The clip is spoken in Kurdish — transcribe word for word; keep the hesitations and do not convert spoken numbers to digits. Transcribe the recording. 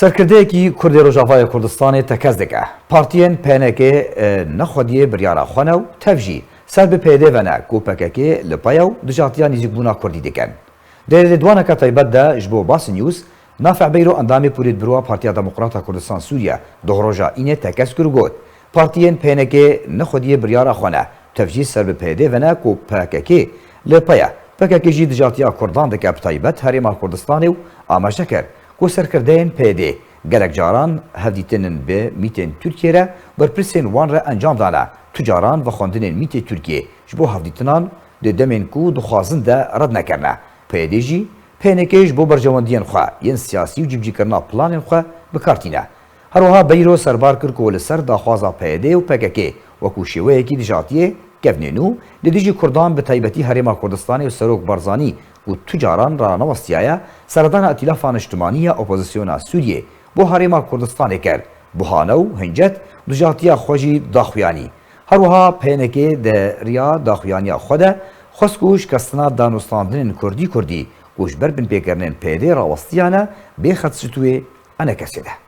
Serkirdeyekî Kurd ê Rojavayê Kurdistanê tekez dike. Partiyên P N K, e, nexwediyê biryara xwe ne û tev jî ser bi P Y D ve ne ku P K K li pey e û dijatiya nîzîkbûna Kurdî dikin. Di lêdwaneke taybet de ji bo Basî News, Nafeh Beyro endamê Pûlêdbirwa Partiya Demokrata Kurdistan Sûriye doh roja înê tekez kir û got, Partiyên P N K nexwediyê biryara xwe ne, tev jî ser bi P Y D ve ne ku P K K li pey e. P K K jî dijatiya Kurdan dike, bi taybet Herêma Kurdistanê, û amaje kir ku serkirdeyên P Y D gelek caran hevdîtinên bi mîtên Tirkiyê re, berpirsên wan re encam dane, tu caran vexwendinên mîtê Tirkiyê ji bo hevdîtinan di demên ku dixwazin de red nekirine. P Y D jî P N K ji bo berjewendiyên xwe yên siyasî û cîbicîkirina planên xwe bi kar tîne. Her wiha Beyro serbar kir ku li ser daxwaza P Y D û P K K wekû şêweyekî dijatiyê kevnê nû li dijî Kurdan, bi taybetî Herêma Kurdistanê û Serok Barzanî ku tu caran ranewestiyaye, seredana Îtîlafa Niştimanî ya Opozisyona Sûriyê bo Herêma Kurdistanê kir, buhane û hincet dijatiya xwe jî daxuyanî. Her wiha P N K di riya daxuyaniya xwe de xwest ku şikestina danûstandinên kurdî kurdî ku ji ber binpêkirinên P Y D rawestiyane bê xet stûyê enekesê de.